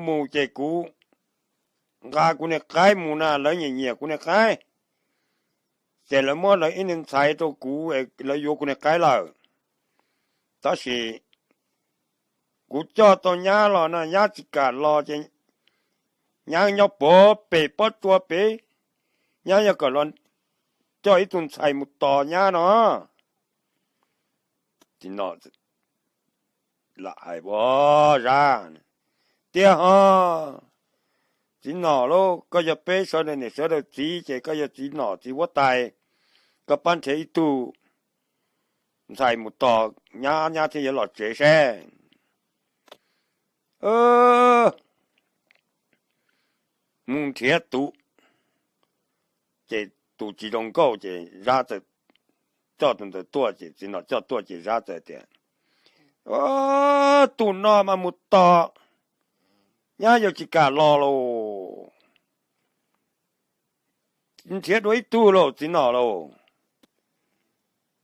mus ces kuv nqa kuv niag qaib mus na, lawv nyiam nyiam kuv niag qaib, ces lawv muab lawv ib niag ntxhais rau kuv, lawv yuav kuv niag qaib lawm. Tab sis kuv coj tau nyab los no nyab tsis kam los ces nyab nyob puag pem pob tsua pem, nyab yuav kom los coj ib tug ntxhais mus tos nyab no. Txiv nom lam hais ua, Zab, tiag ho, txiv nom lauj, koj yog peb sawv daws niam sawv daws txiv ces koj yog txiv nom txiv huab tais, koj pab nrhiav ib tug ntxhais mus tos nyab, nyab thiaj yuav los tsev seb. Mus nrhiav tus, ces tus tsis zoo nkauj ces Zab txawm coj tus ntawd tuaj ces txiv nom coj tuaj ces Zab txawm tias, Tus no mas mus tos nyab yuav tsis kam los lauj, nrhiav dua ib tug lauj txiv nom lauj.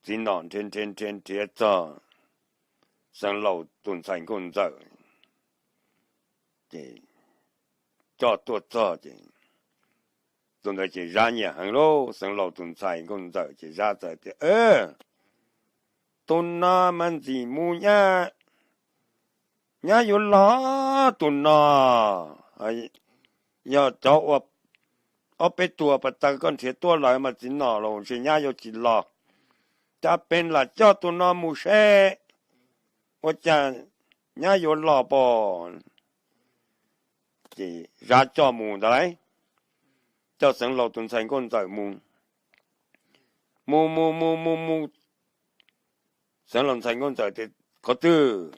Txiv nom nrhiav nrhiav nrhiav nrhiav txog Xeev Laus tus ntxhais nkauj ntxawm, ces coj tuaj txog ces tus ntawd ces Zab nyiam heev lauj, Xeev Laus tus ntxhais nkauj ntxawm ces Zab txawm tias, Tus no mas ntxim mus nyab, nyab yuav los tus no. Yog cov ua ob peb tug pas taw koj nrhiav tuaj lawm mas txiv nom los ntshe nyab yuav tsis los. Cas peb lam coj tus no mus seb ua cas nyab yuav los pom. Ces Zab coj mus ntawd lauj, coj Xeev Laus tus ntxhais nkauj ntxawm mus. Mus mus mus mus mus, Xeev Laus ntxhais nkauj ntxawm tias, Qhov twg?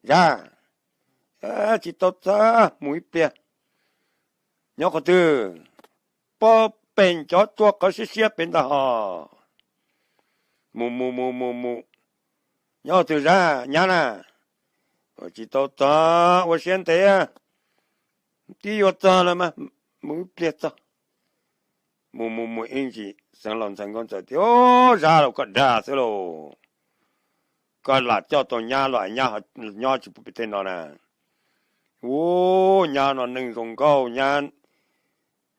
Zab, Tsis tau txog, mus ib pliag. Nyob qhov twg? Pob pem cov tsua qhov siab siab pem ntag hos. Mus mus mus mus mus, nyob qhov twg Zab, nyab na? Tsis tau txog, ua siab ntev, twb yuav txog lawm mas, mus ib pliag txog. Mus mus mus ib ntsis Xeev Laus ntxhais nkauj ntxawm tias, Zab lauj, koj dag xwb lauj, koj lam coj tau nyab los nyab nyob tsis pub pem tej no na. Ub, nyab no neeg zoo nkauj, nyab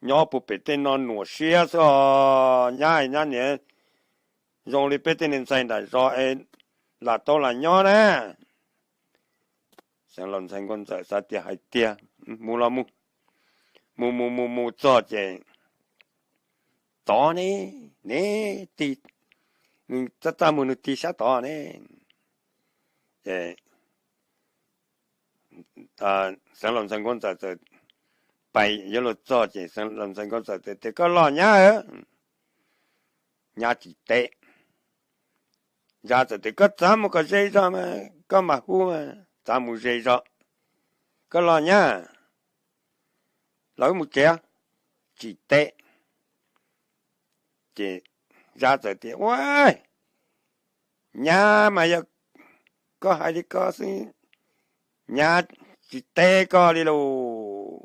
nyob puag pem tej no nuam siab xwb os, nyab nyab niam zoo li peb tej niag ntxhais nram zos es lam tau lam nyob na. Xeev Laus ntxhais nkauj ntxawm xav tias hais tiag, mus los mus, mus mus mus mus txog ces, Tod ne, ne, tig, nws txaj txaj muag nws tig sab tod ne. Ces Xeev Laus ntxhais nkauj ntxawm txawm pais yuav luag txog ces Xeev Laus ntxhais nkauj ntxawm txawm tias, Koj los nyab? Nyab tsis teb. Zab txawm tias, Koj txav mus kom ze zog mas koj mam hu mas, txav mus ze zog. Koj los nyab? Los wb mus tsev. Tsis teb. Ces Zab txawm tias, Ua, nyab mas yog koj hais li ko xwb, nyab tsis teb koj li lauj.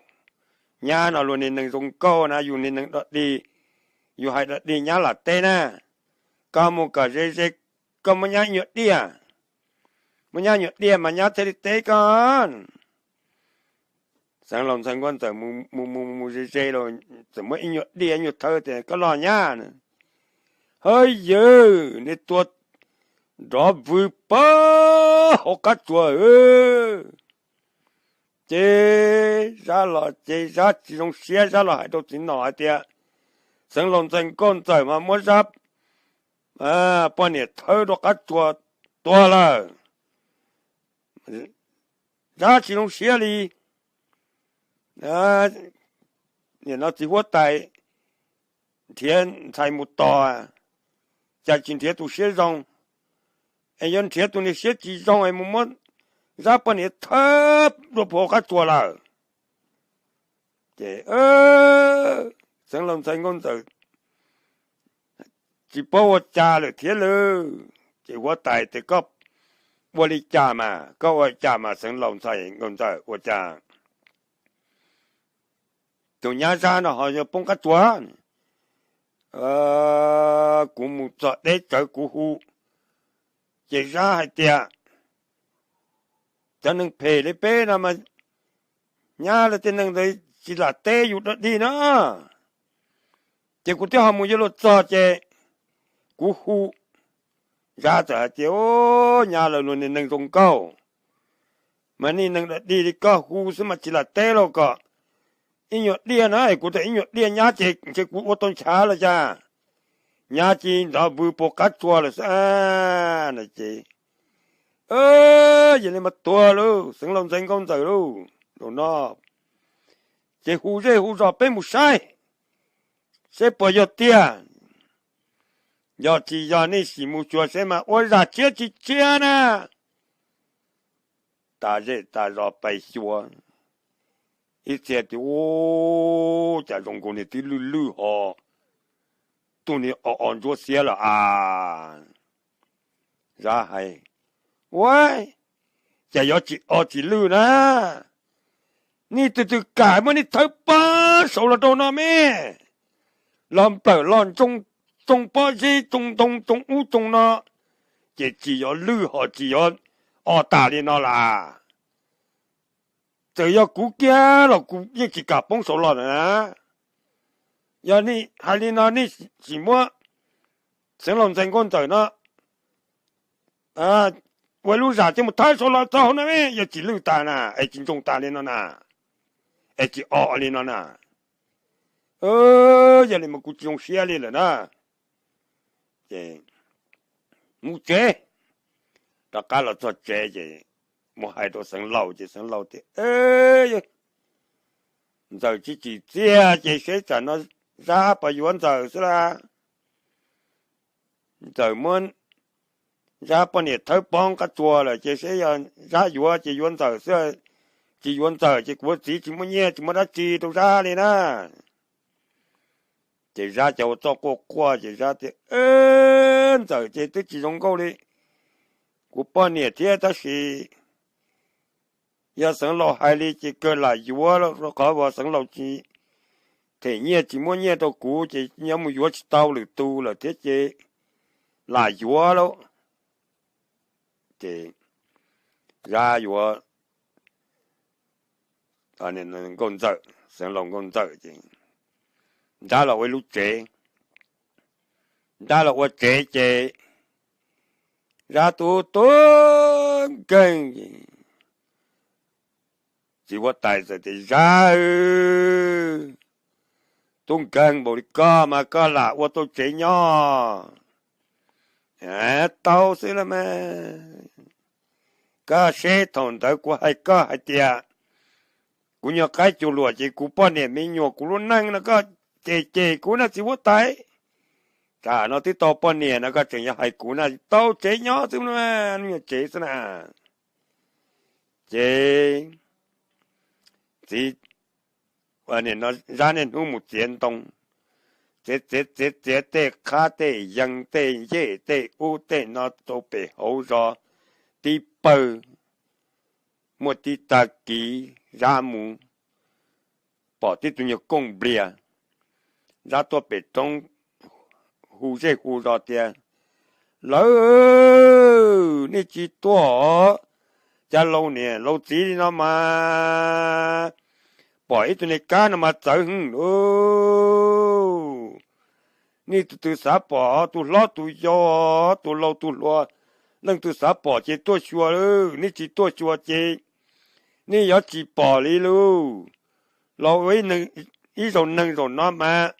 Nyab no luag niag neeg zoo nkauj na, yus niag neeg dog dig, yus hais dog dig nyab lam teb na. Koj mus kom ze ze, koj muab nyab ib nyuag diaj, muab nyab nyuag diaj mas nyab thiaj li teb koj. Xeev Laus ntxhais nkauj ntxawm mus mus mus ze ze los txawm muab ib nyuag diaj ib nyuag thawb tias, Koj los nyab. Ha yawg, niag tua nrov vwg pag hauv qab tsuas. Ces Zab los ces Zab tsis zoo siab, Zab los hais rau txiv nom hais tias, Xeev Laus ntxhais nkauj ntxawm mas muab Zab poj niam thawb rau qab tsuas tuag lawm. Zab tsis zoo siab li. Nim no txiv huab tais nrhiav ntxhais mus tos, cas tsis nrhiav tus siab zoo, es yuav nrhiav tus niag siab tsis zoo es mus muab Zab poj niam thawb dua puag hauv qab tsuas lawm. Ces Xeev Laus ntxhais nkauj ntxawm tsis paub ua cas lawm thiab lawm. Ces huab tais tias, Koj ua li cas mas, koj ua cas mas Xeev Laus ntxhais nkauj ntxawm, ua cas tus nyab Zab no ho yuav poob qab tsuas? Kuv mus txog deb tsawv kuv hu, ces Zab hais tias, Cov neeg phem li peb no mas nyab lawv tej neeg ntawd tsis lam teb yus dog dig na. Ces kuv twb ho mus yuav luag txog ces kuv hu. Zab txawm hais tias, Nyab lawv luag niag neeg zoo nkauj, mas niag neeg dog dig li koj hu xwb mas tsis lam teb los kom ib nyuag diaj na, es kuv txawm ib nyuag diaj nyab ces ntshe kuv ua tau nchav los cas. Nyab ces nrov vwg puas qab tsua lawm xwb na ces, yog li mas tuag lauj, Xeev Laus ntxeev nkauj ntxawm lauj, zaum no ces hu zej hu zos peb mus saib, seb puas yog tiag. Yog tsis yog nej sim mus xyuas seb mas ua zaj tshiab tsis tshiab na. Tas zej tas zos pais xyuas, ib txhia tias, Ub, cas zoo nkaus niag twb lwj lwj ho, tus niag o o ntsuab xiab lawm as. Zab hais, Ua, cas yuav tsis o tsis lwj na? Nej tus twg kam muab nej thawb pob saud los rau no me, los nplawm los ntsoo, tsoo pob zeb tsoo ntoo tsoo ub tsoo no, ces tsis yuav lwj ho tsis yuav o tas li no las. Txawm yog kuv kiag los kuv yeej tsis kam poob saud los na. Yog nej hais li no nej sim muab Xeev Laus ntxeev nkauj ntxawm no ua lub zam thiab mus thawb saud los txog hauv no, yog tsis lwj tas na, es tsis ntsoog tas li no na, es tsis o li no na. Yog li mas kuv tsis zoo siab li lawm na. Ces mus tsev, rov qab los txog tsev ces mus hais rau Xeev Laus ces Xeev Laus tias, Ntxawm tsis tsim txiaj ces seb tsam no Zab puas yuav Ntxawm xwb las. Ntxawm muab Zab poj niam thawb pob qab tsua lawm ces seb yog Zab yuav ces yuav Ntxawm xwb, tsis yuav Ntxawm ces kuv txiv tsis muaj nyiaj tsis muaj dab tsi rau Zab li na. Ces Zab cov ua txoj quaj quaj ces Zab tias, Ntxawm ces twb tsis zoo nkauj li kuv poj niam thiab tab sis yog Xeev Laus hais li ces kawg lam yuav, rau qhov uas Xeev Laus tsis them nyiaj tsis muab nyiaj rau kuv ces nyob mus yuav tsis tau lwm tus lawm thiab ces lam yuav lauj. Ces Zab yuav nkauj ntxawm, Xeev Laus nkauj ntxawm ces Zab los ua ib lub tsev. Zab los ua tsev ces Zab tub tub nkeeg. Txiv huab tais txawm tias, Zab, tub nkeeg npaum li koj mas koj lam ua tau tsev nyob? Tau xwb las mas. Koj seb thaum ntawd kuv hais koj hais tias kuv nyuag qaib cug luam ces kuv poj niam me nyuam kuv lub neej no koj cem cem kuv na txiv huab tais. Tam no twb tau poj niam no koj tseem yuav hais kuv na tau tsev nyob xwb, me nyuam tsev xwb na. Ces txiv, Zab niaj hnub mus txiav ntoo, txiav txiav txiav txiav tej qhab tej yees tej ncej tej ub tej no rau pem hauv zos tib pawg. Muaj tib tag kis Zab mus pom tib tug nyuag kooj nplias, Zab tuaj pem roob hu zej hu zos tias, Lawv, nej tsis tuaj, cas laus niam laus txiv li no mas pom ib tug niag kab no mas txawv hwv lauj. Nej tus twg xav pom tus hlob tus yau, tus laus tus hluas, leej twg xav pom ces tuaj xyuas lauj, nej tsis tuaj xyuas ces nej yuav tsis pom li lauj. Los ua ib zaug neeg zaum no mas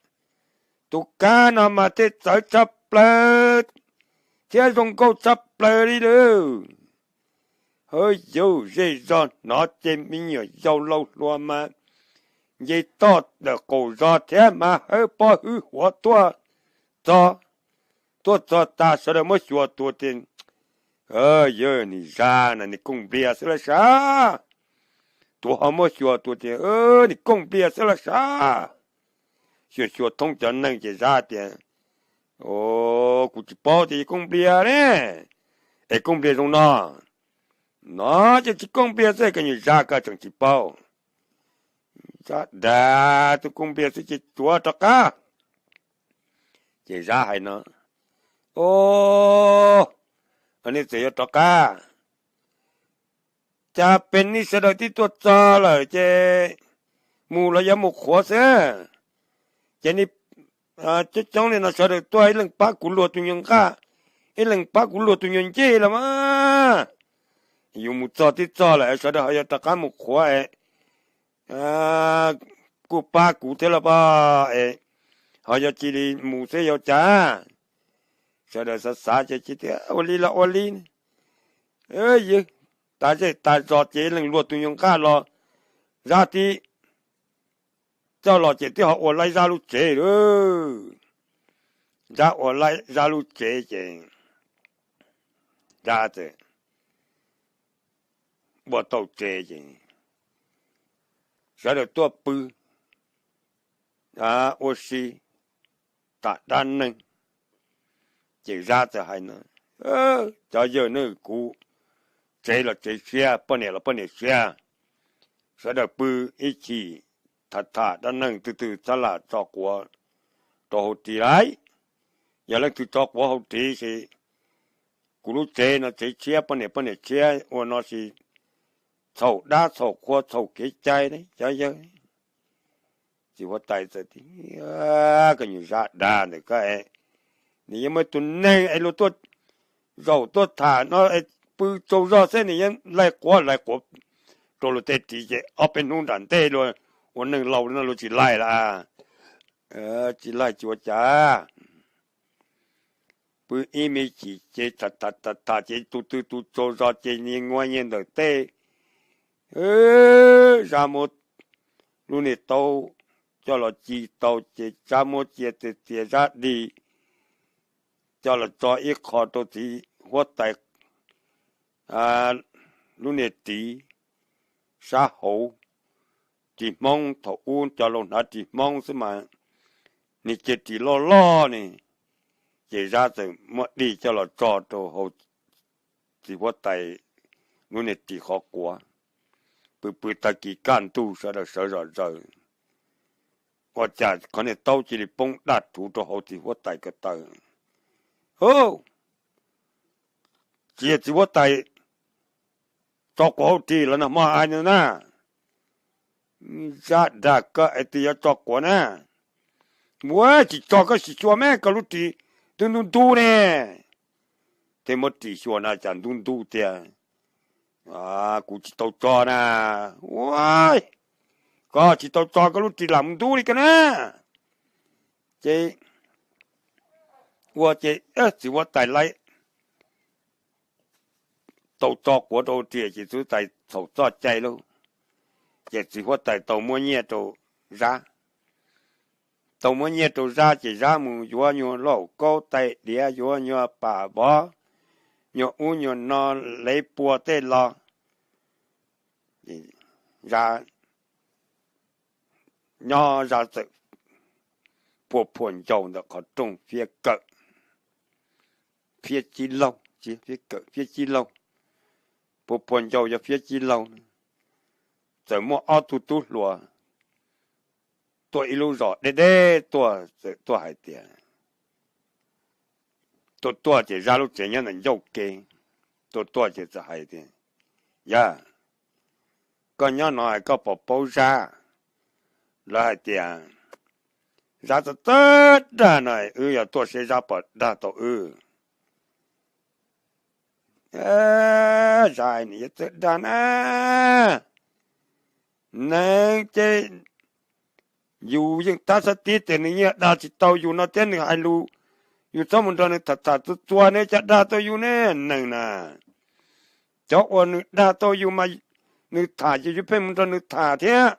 tus kab no mas tej txawv tshaj plaws thiab zoo nkauj tshaj plaws li lauj. Hawb yaug zej zog hnov ces me nyuam yaus laus hluas mas nce toj tawm qaum zos thiab mas hawb pob hwb huav tuaj txog. Tuaj txog tas sawv daws muab xyuas tus tias, Yog niag Zab na, niag kooj nplias xwb las sav. Tus ho muab xyuas tus tias, Niag kooj nplias xwb las sav. Xyuas xyuas thoob cov neeg ces Zab tias, Kuv tsis paub tias yog kooj nplias ne, es kooj nplias zoo no. No ces tsis kooj nplias xwb, koj niag Zab koj tseem tsis paub. Zab dag tus kooj nplias xwb ces tsuav rov qab. Ces Zab hais no, Au, nej txawm yuav rov qab, cas peb nim sawv daws twb tuaj txog lawm ces mus los yuav mus qhuav xwb. Ces nim coob coob li no sawv daws tuaj ib leeg pab kuv luag tus nyuag nqaj, ib leeg pab kuv luag tus nyuag ncej los mas. Yus mus txog twb txog lawm sawv daws ho yuav rov qab mus qhuav es kuj pab kuv thiab los pab es ho yuav cia li mus xwb yuav cas. Sawv daws xav xav ces tias ua li los ua li, yog tas zej tas zos ces leej luag tus nyuag nqaj los, Zab tib coj los ces twb ho ua laib Zab lub tsev lawm. Zab ua laib Zab lub tsev ces Zab txawm ua tau tsev ces sawv daws tuaj pw ua si tham dab neeg. Ces Zab txawm hais no, cov yawg ne, kuv tsev los tsev tshiab, poj niam los poj niam tshiab, sawv daws pw ib chim tham tham dab neeg, twg twg txhob lam tso quav rau hauv ris lauj. Yog leej twg tso quav hauv ris ces kuv lub tsev no tsev tshiab poj niam poj niam tshiab ua no ces txhaum dab txhaum qhua txhaum kev cai cov yawg. Txiv huab tais txawm tias, koj nyuag Zab dag ntawm koj, nws yeej muaj tus neeg es luag tuaj zaum tuaj tham no pw tsaug zog xwb nws yeej laig quav laig quav rau luag tej ris ces ob peb hnub nram ntej luag ua neeg laus no luag tsis laig lawm. Tsis laig tsis ua cas. Pw ib me chim ces tham tham ces tus twg tus tsaug zog ces nyias nua nyias ntawm tej. Zab muab lub niag taub coj los ci tau ces Zab muab cia tiag tiag Zab dig coj los tso ib qho rau txiv huab tais lub niag ris sab hauv. Ris Hmoob thaum ub cov laus hnav ris Hmoob xwb mas, nws cia ris loj loj ne, ces Zab txawm muab dig coj los tso rau hauv txiv huab tais lub niag ris qhov quav. Pw pw tag kis kaj ntug sawv daws sawv zom zaws, ua cas qhov niag taub cia li poob daj rhuv rau hauv txiv huab tais ko taw. Hu, tsis yog txiv huab tais tso quav hauv ris los nag hmo hais no na. Zab dag koj es twg yuav tso quav na? Ua tsis tso koj sim xyuas me koj lub ris twb ntub ntub ne. Thiaj muab ris xyuas na cas ntub ntub tiag. Kuv tsis tau tso na. Ua, koj tsis tau tso koj lub ris lam mus ntub li ko na. Ces ua ces txiv huab tais laib tau tso quav rau ris ces txiv huab tais txhaum txoj cai lauj. Ces txiv huab tais tau muab nyiaj rau Zab. Tau muab nyiaj rau Zab ces Zab mus yuav nyuag lauj kaub tais diav, yuav nyuag pam vov, nyuag ub nyuag no, lev pua tej los. Zab nyob Zab txawm phua phua ncau ntawm qhov rooj Fiab Kawm, Fiab Cib Laug, Fiab Kawm, Fiab Cib Laug, phua phua ncau yog Fiab Cib Laug. Txawm muaj ob tug tub hluas tuaj ib lub zos deb deb tuaj, txawm tuaj hais tias, tuaj tuaj ces Zab lub tsev nyob ntawm ncauj kev, tuaj tuaj ces txawm hais tias, yawg, koj nyob no es koj puas paub Zab? Lawv hais tias, Zab txawj txawj dag no, wb yog tuaj seb Zab puas dag tau wb. Zab, nws yuav txawj dag na. Neeg ces yus yeej tab xab tib tias nws yeej dag tsis tau yus no thiab nws hais lus, yus txhob mus nrog nws tham tham txuas txuas ne cas dag tau yus ne neeg na. Cov uas nws dag tau yus mas nws tham ces yus pheej mus nrog nws tham thiab,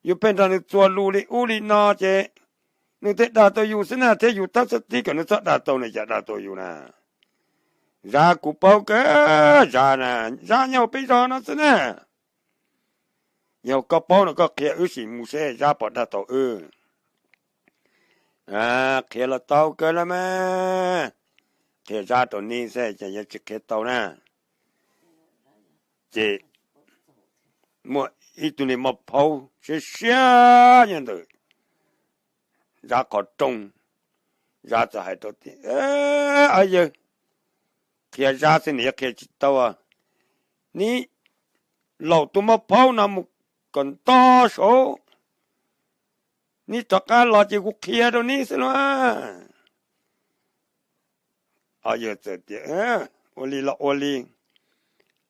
yus pheej nrog nws txuas lus li ub li no ces nws thiaj dag tau yus xwb na, thiab yus tab xab tib kom nws txhob dag tau nws cas dag tau yus na. Zab, kuv paub kawg, Zab na, Zab nyob peb zos no xwb na. Yog koj paub no koj qhia wb sim mus seb Zab puas dag tau wb. Qhia los tau kawg los mas, qhia Zab rau neb seb ces yuav tsis qhia tau na. Ces muaj ib tug niag mos phaub siab siab nyob ntawm Zab qhov rooj. Zab txawm hais rau tias, yawg, qhia Zab xwb nws yuav qhia tsis tau. Neb laum tus moj phaub no mus kom nto saud, neb rov qab los ces kuv qhia rau neb xwb lauj. Ob yawg txawm tias, ua li los ua li.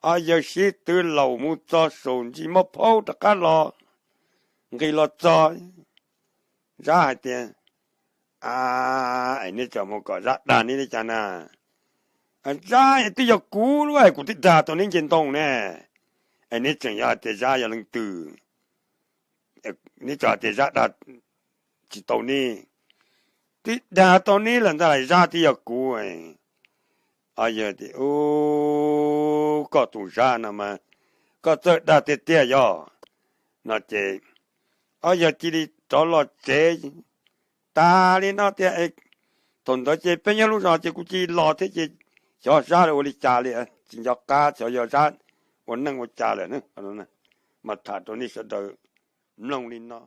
Ob yawg sib twv laum mus txog saum ntsis moj phaub rov qab los, nqis los txog, Zab hais tias, es neb tseem mus kom Zab dag neb li cas na? Zab, es twb yog kuv lub es kuv twb dag tau neb nce ntoo ne, es neb tseem yuav hais tias Zab yog leej twg? Neb tseem hais tias Zab dag tsis tau neb, twb dag tau neb lawm ntag las, Zab twb yog kuv. Ob yawg tias, koj tus Zab no mas koj txawj dag tiag tiag yog. No ces ob yawg cia li rov los tsev. Tas li no tias, thaum ntawd ces peb nyob lub zos ces kuv cia li los thiab ces xyov Zab ua li cas li, tsis nco qab xyov yog Zab ua neej ua cas lawm. Mas tham rau nej sawv daws mloog li no.